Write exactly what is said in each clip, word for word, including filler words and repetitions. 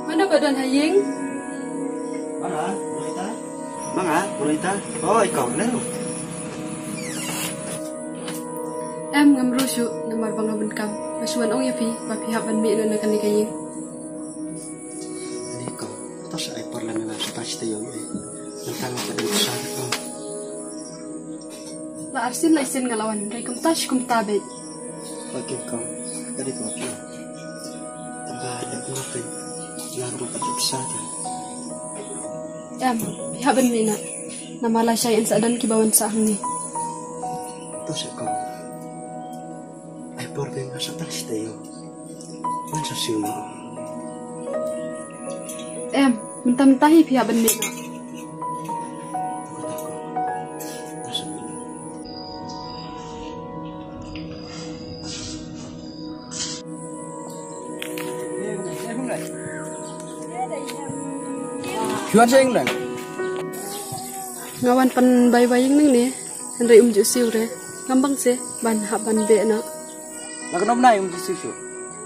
Mano ba don ha ïing? Manga, Rita. Manga, Rita. Oi, kong, lero. Em, ngam ruh shuh, namar ba nga bun kam. Nga shu wan ong ïa phi ba phi hap ban mih noh na kane ka ïing. Ani kong, to sa ai por lem, nga sa ta shi taïew ïa. Nangta nga pat ïa sa kong. La arsien laisien nga la wan, hynrei kumta shi kumta beit. Okay kong, ka dei kong. Tang ba dei kumta, nga ruh pat ïa sa ta. Em, phi hap ban mih noh. Namar lashai yn sa don kiba wan sah hangne. To sa kong. Ai por, nga sa tang shi taïew. Ngan sa siew noh. Em, mynta mynta hi phi hap ban mih noh. Phi wan sha ïing ne? Nga wan pan bai ba ïing nangne. Hynrei um ju siew re. Ngam bang se ban hap ban beh noh. La katno bnai um ju siew shuh?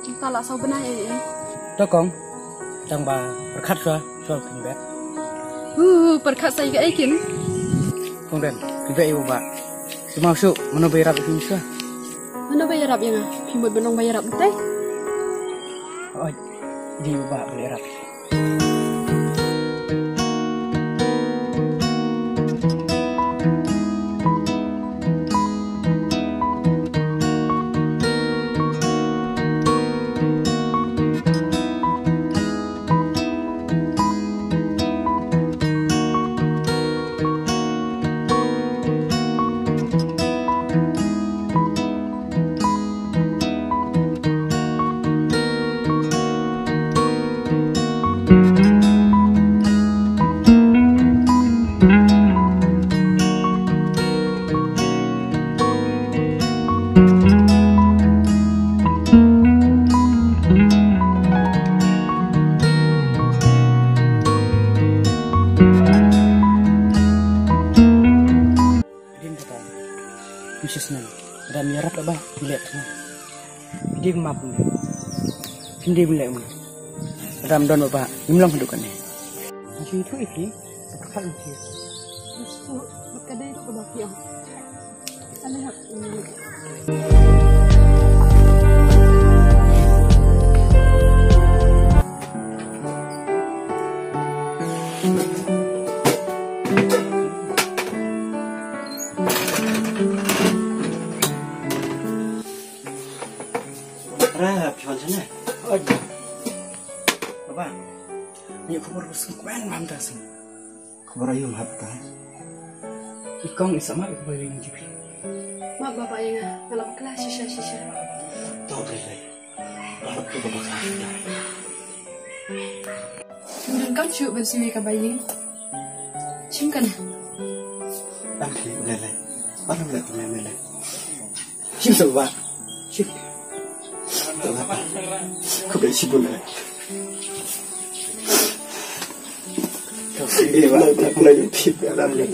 Mynta la saw bnai ei ei. To kong, tang ba pyrkhat shuwa, shuwa phin beh. Hu, pyrkhat sa ïa kaei kin? Kong Ren, phi beh ïa u bah. Shu maw shuh, mano ba ïarap ïa phi shuwa? Mano ba ïarap ïa nga? Phi mut ban ong ba ïarap mynta? Oi, dei u bah ba ïarap. Phi dei ba don, Missus Nang. Lada ym ïarap, lada ym leh kumne, phi dei ba map kumne. Phi dei ba leh kumne. Lada ym don ba, ngim long haduh kane. Ngi shu ïathuh ïa phi, sa pyrkhat ïa phi. Ngi shu ïathuh, bad ka dei ruh kaba phi ong. Ale hap. Ra, phi wan shane? Oi. Baba, ïa khubor ba sngewkmen bha mynta sngewkmen. Khubor aïu hap ta? I kong i sa map ïa ka bai ïing jong phi. Map baba ïa nga, nga la bakla shisha shisha. To, Blei Blei. Ba map ïa ka bai ïing jong phi. Ngim donkam shuh ban siew ïa ka bai ïing. Shim kane. Tang phi, Blei Blei. Ba map ïa ka bai ïing. Shim sa ba. Shim. Khublei shibun. Khublei, khublei, khublei.